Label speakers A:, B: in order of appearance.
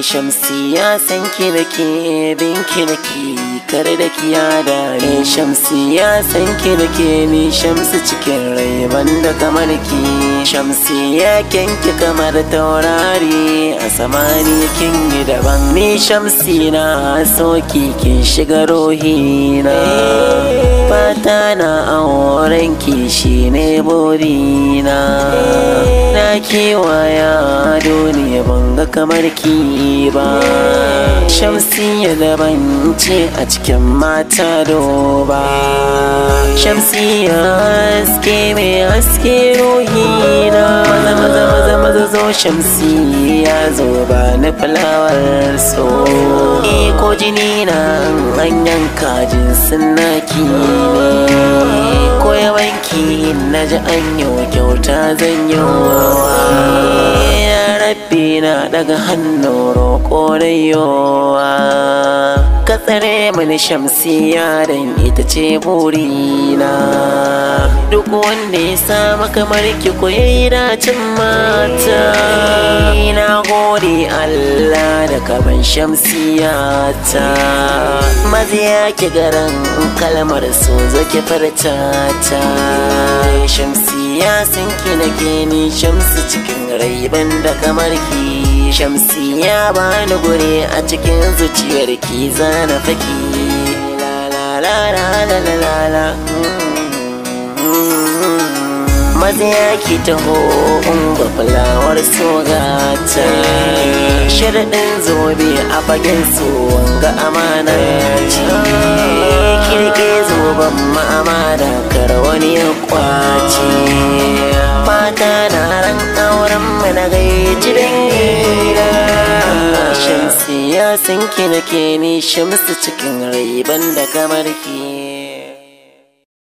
A: Shamsiya san ki nake binki nake kar da kiyada. Shamsiya san ki nake ni Shamsu cikin rai banda kamar ki. Shamsiya kyanki kamar taurari a samani kin yi daban. Ni Shamsi na soki kin shiga ruhina. Fata na auren ki shine burina. Na kewaya duniya ban ga kamar ki ba. Shamsiya daban ce a cikin mata doba. Shamsiya haske mai haske ruhina. Maza maza maza maza zo Shamsiya zo ba ni fulawar so. Ko jini na an yanka jinsin naki ne. Ko yawanki na ji an yi kyauta zan yi wa. Ya Rabbi na daga hannu roƙo na yowa. Ka tsare mini Shamsiya dan ita ce burina. Duk wanda ya samu kamar ki ko yayi dacin mata. Na gode Allah da kaban Shamsiya ta. Maziya ki garan kalmar so zaki farta ta. Shamsiya san ki nake ni Shamsu cikin rai banda kamar ki. Shamsiya bani gure a cikin zuciyar ki zana faki. La la la la la la la. Maziya ki taho ungo fulawar sogata. Sharaɗin zobe a fagen su wanga amana ce. Kirke zoben ma'amana kar wani ya kwace. Fata na ran auren mu na gaici dangina. Shamsiya san ki nake ni Shamsu cikin rai banda kamar ki.